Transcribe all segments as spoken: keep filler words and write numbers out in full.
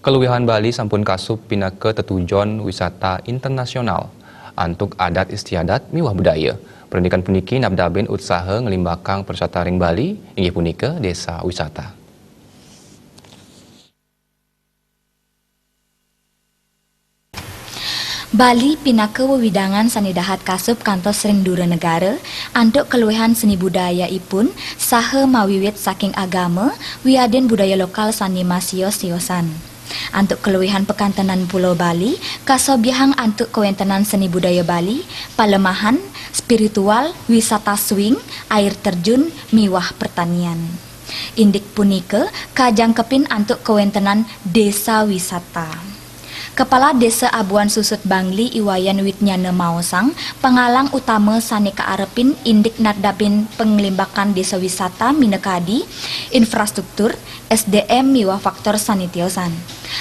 Kaluihan Bali sampun kasup pinaka tetujon wisata internasional antuk adat istiadat miwah budaya. Perundikan puniki nabdabin utsaha nglimbakang pariwisata ring Bali, inggih punika desa wisata. Bali pinaka wewidangan sane dahat kasup kantos ring dura negara, antuk kaluihan seni budaya ipun saha mawiwit saking agama wiadin budaya lokal sane masios-siosan. Antuk kaluihan pakantenan Pulo Bali kasobiahang antuk kawentenan seni budaya Bali, palemahan, spiritual, wisata swing, air terjun, miwah pertanian. Indik punika kajangkepin antuk kawentenan desa wisata. Kepala Desa Abuan Susut Bangli I Wayan Witnyana maosang, pangalang utama sane kaarepin indik nadabin panglimbakan desa wisata minakadi infrastruktur, S D M miwah faktor sane tiosan.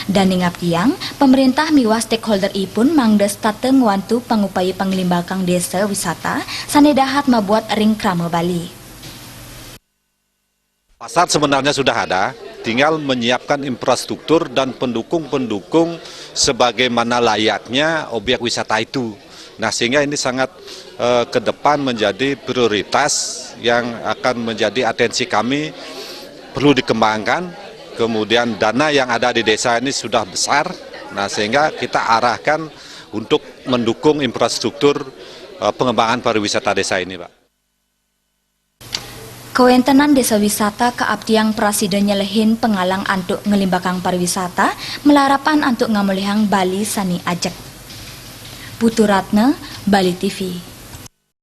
Dane ngaptiang, pemerintah miwah stakeholder ipun mangda setata ngwantu pangupaya panglimbakan desa wisata sane dahat mabuat ring krama Bali. Pasar sebenarnya sudah ada, tinggal menyiapkan infrastruktur dan pendukung-pendukung sebagaimana layaknya objek wisata itu. Nah, sehingga ini sangat eh, ke depan menjadi prioritas yang akan menjadi atensi kami, perlu dikembangkan. Kemudian dana yang ada di desa ini sudah besar, nah sehingga kita arahkan untuk mendukung infrastruktur eh, pengembangan pariwisata desa ini, Pak. Kawentenan desa wisata kaaptiang prasida nyelehin pangalang antuk nglimbakang pariwisata, malarapan antuk ngamolihang Bali sane ajeg. Putu Ratna, Bali T V.